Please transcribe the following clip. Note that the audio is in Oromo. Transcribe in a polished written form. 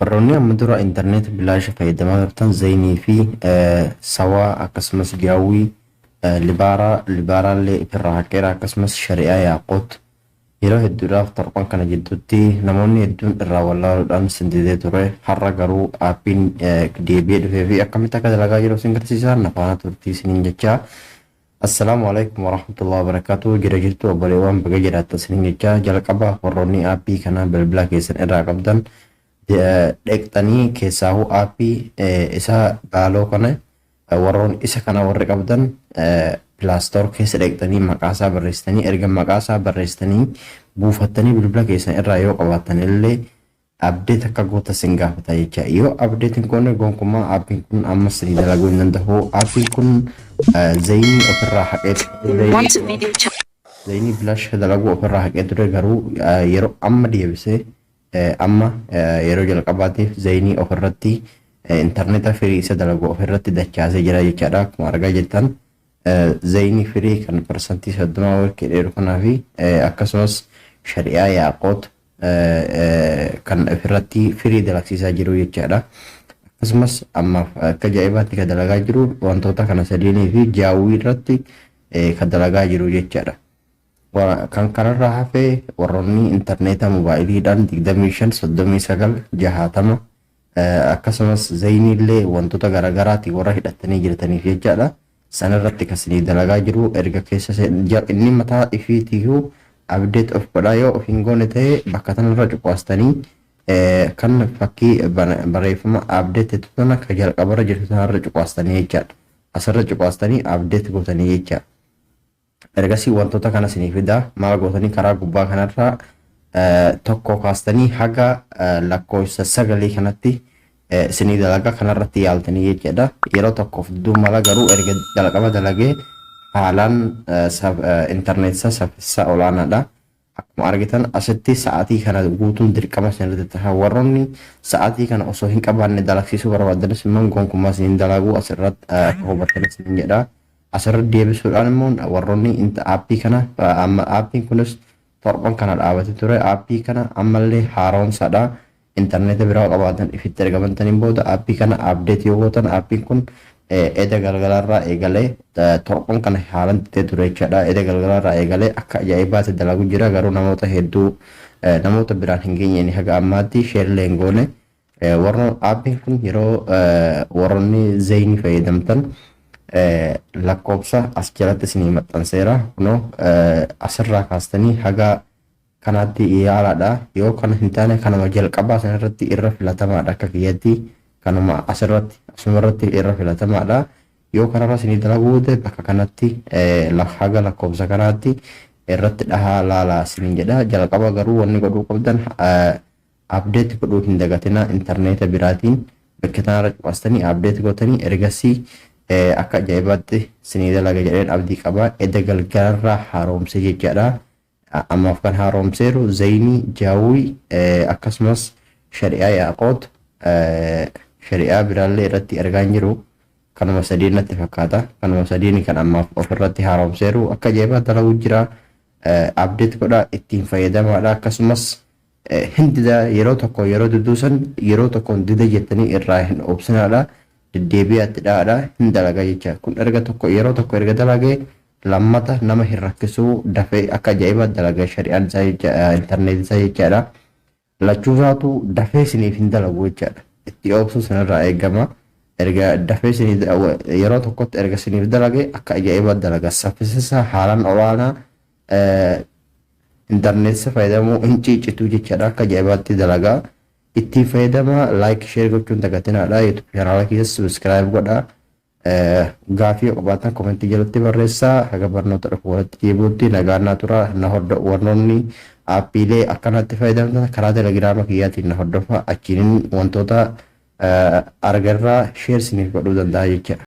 Warroonni amma dura intarneeta bilaasha fayyadamaa turtan, Zainii fi Sawaa, akkasumas Jaawwii, Libaaraa, Libaaraallee ifirraa haqeera, akkasumas Shari'aa Yaaqoot yeroo hedduudhaaf torban kana jidduutti namoonni hedduun irraa wallaaluudhaan sindidee ture. Har'a garuu aappiin deebi'ee dhufee fi akkamitti akka dalagaa jiru isin garsiisa. Na faana turtii isiniin jechaa. Assalaamu alaikum warahmatullahi wabarakatuh. Jira jirtu obboleewwan? Baga jiraattan isiniin jechaa, jalqaba warroonni aappii kana bilbila keessan irraa qabdan dheqxanii, keessaahuu aappii isa baaloo kana, warroon isa kana warri qabdan, Play Store keessa dheqxanii maqaasaa barreessitanii, erga maqaasaa barreessitanii buufattanii bilbila keessan irraa yoo qabaattan illee update akka goota sin gaafata jecha. Yoo update hin goone gonkumaa aappiin kun ammas ni dalaguu hin danda'u. Aappiin kun Zainii ofirraa haqee, Want video chat. Zainii bilaash dalaguu ofirraa haqee ture, garuu yeroo amma deebisee amma yeroo jalqabaatiif Zainii ofirratti, intarneeta free isa dalagu ofirratti dachaasee jira jechaadha. Akkuma argaa jirtan Zainii free kan 30% warqee dheeru kanaa fi akkasumas Shari'aa Yaaqoot kan ofirratti free dalagsiisaa jiru jechaadha. Akkasumas ammaaf akka ajaa'ibaatti kan dalagaa jiru wantoota kana sadiinii fi Jaawwii irratti kan dalagaa jiru jechaadha. Kan kanarraa hafee warroonni intarneeta moobaayiliidhaan 25, 39, 60, akkasumas Zainiillee wantoota garaagaraatiin warra hidhattanii jirtaniif jechaadha. Sanarratti kasinii dalagaa jiru erga keessa inni mataa ifiitiyyuu update of godhaa. Yoo of hin goone ta'e bakka tanarra cuqaastanii kan fakkii barreeffama update tana kan jalqabarra jirtu tanarra cuqaastanii jechaadha. Asirra cuqaastanii update gootanii jechaadha. Ergasii wantoota kana isinii fida. Maal gootanii? Karaa gubbaa kanarraa tokko kaastanii haga lakkoofsa sagalii kanatti isinii dalaga, kanarratti yaaltanii jechuudha. Yeroo tokkoof diduu mala, garuu erga jalqaba dalagee haalaan intarneetisa saffisa olaanaadha. Akkuma argitan asitti sa'aatii kana guutuun dirqama isinirratti ta'a. Warroonni sa'aatii kana osoo hin qabaanne dalagsiisuu barbaadanis immoo gonkumaa isin dalaguu asirratti akka hubattan isin jedha. Asirratti deebisuudhaan immoo warroonni aappii kana, amma aappiin kunis torban kana dhaabatee ture, aappii kana ammallee haaromsaadha. Intarneeta biraa qabaatan ifitti ergamantaniin booda aappii kana update yoo gootan, aappiin kun eda galgalarraa eegalee, torban kana haalan xixee ture jechaadha. Eda galgalarraa eegalee akka ajaa'ibaatti dalagu jira, garuu namoota hedduu namoota biraan hin geenye haga ammaatti share hin goone. Warroon aappiin kun yeroo warroonni Zainii fayyadamtan lakkoofsa as jalatti isinii maxxanseera. Kunoo asirraa kaastanii haga kanaatti yaalaadha. Yoo kana hin taane kanuma jalqabaa sanarratti irra filatamaadha, akka kiyyatti kanuma asirratti asumarratti irra filatamaadha. Yoo kanarra isinii dalaguu ta'e bakka kanatti haga lakkoofsa kanaatti irratti dhahaa laalaa isiniin jedha. Jalqaba garuu wanni godhuu qabdan update godhuu hin dagatina. Intarneeta biraatiin bakka kanarra cuqaastanii update gootanii ergasii akka ajaa'ibaatti isinii dalaga jedheen abdii qaba. Edda galgalarraa haaromsee jechaadha. Ammaaf kan haaromseeru Zainii, Jaawwii, akkasumas Shari'aa Yaaqoot, shari'aa biraallee irratti argaa hin jiru. Kanuma sadiin natti fakkaata. Kanuma sadiin kan ammaaf ofirratti haaromseeru akka ajaa'ibaa dalaguu jira. Update godhaa, ittiin fayyadamaadha. Akkasumas hin dida yeroo tokko, yeroo diduu san yeroo tokkoon dida jettanii irraa hin obsinaadha. Deddeebi'aatti dhaadha, hin dalaga jecha. Kun erga tokko yeroo tokko erga dalagee lammata nama hin rakkisuu, dafee akka ajaa'ibaa dalaga shari'aan isaa jecha, intarneetiin isaa jechaadha. Lachuusaatu dafee isiniif hin dalagu jechaadha. Itti obsuu sanarraa eegama. Erga dafee isiniif yeroo tokkotti erga isiniif dalage akka ajaa'ibaa dalaga. Saffisa isaa haalaan olaanaa, intarneetisa fayyadamuu hin ciiccitu jechaadha. Akka ajaa'ibaatti dalagaa. Ittiin fayyadama, like, share gochuun dagatinaadha. YouTube chaanaala keessa subscribe godhaa. Gaafii yoo qabaatan komentii jalatti barreessaa. Haga barnoota dhufu walitti deebi'utti nagaan naa tura. Na warroonni aappiilee akkanatti fayyadamtan karaa Telegiraama kiyyaatiin na hordofa, achiin wantoota argarraa share isiniif godhuu danda'a jecha.